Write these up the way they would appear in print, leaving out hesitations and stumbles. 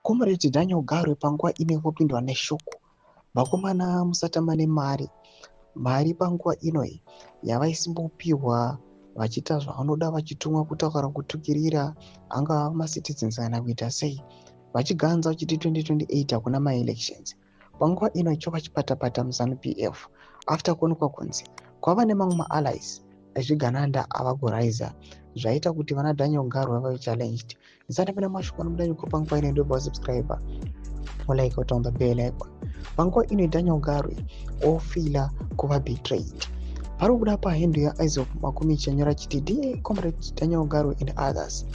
Comrade Daniel Garwe panguva ino vopindwa neshoko. Vakomana, musatamba nemari. Mari panguva ino yavaisimbopiwa vachiita zvavanoda, vachitumwa kutaura, kutukirira angava macitizens kana kuita sei, vachiganza vachiti 2028 hakuna maelections. Panguva ino chova chipatapata muZANU PF after kuonekwa kunzi kwava nemamwe maallies ezvigananda ava kuraiza, zvaita kuti vana Daniel Garwe vave challenged. Ndisati pina mashoko anobuda nyiko panguva ino, ndobva wasubscribe, olike, oturn the bell icon. Panguva ino Daniel Garwe ofeela kuva betrayed. Pari kubuda pahandle yaIsaac Makumi chinyora chiti, "Dear Comrade Daniel Garwe and others,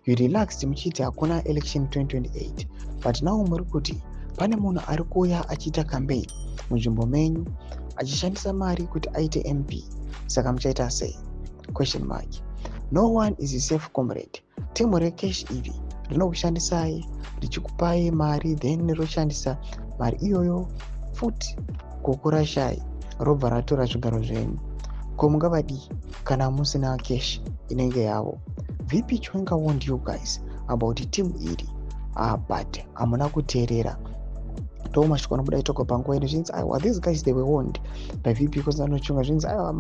you relaxed muchiti hakuna election 2028, but now muri kuti pane munhu ari kuuya achiita campaign munzvimbo menyu achishandisa mari kuti aite MP. Saka muchaita sei?" Question mark. No one is safe, comrade. Team recash iri rinokushandisai richikupai mari, then roshandisa mari iyoyo futi kukurashai, robva ratora zvigaro zvenyu. Ko mungavadii kana musina cash inenge yavo? VP Chiwenga warned you guys about team iri, but hamuna kuteerera. Ndo mashoko anobuda itoko panguva ino. Zvinzi aiwa, these guys, they were warned by VP Constantino Chiwenga. Zvinzi aiwa,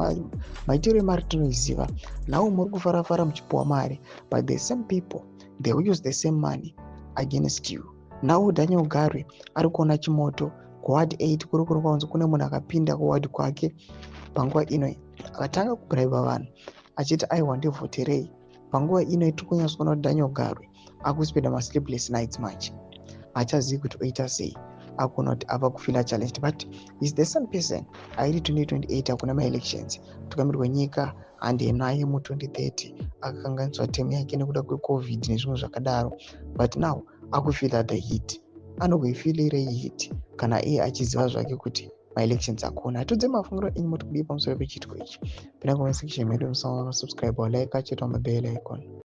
maitiro emari tinoiziva. Nhau muri kufarafara muchipiwa mari, but the same people, they will use the same money against you. Now Daniel Garwe ari kuona chimoto kuward 8 kuri kuri kwanzi kune munhu akapinda kuward kwake panguva ino, akatanga kubraiba vanhu achiti aiwa, ndivhoterei. Panguva ino tiri kunyatsoona kuti Daniel Garwe akuspenda masleepless nights manje, hachazivi kuti oita sei. Akuona kuti ava kufeela challenged, but is the same person aiti 2028 hakuna maelections, mutungamiri wenyika hande naye mu2030, akakanganiswa term yake nekuda kweCOVID nezvimwe zvakadaro. But now akufeela the heat. Anogoifeelirei heat kana iye achiziva zvake kuti maelections akona? Hatudze mafungiro enyu, moti kudii pamusoro pechiitiko ichi? Pinda comment section medu, musubscribe, like, acheta mabell icon.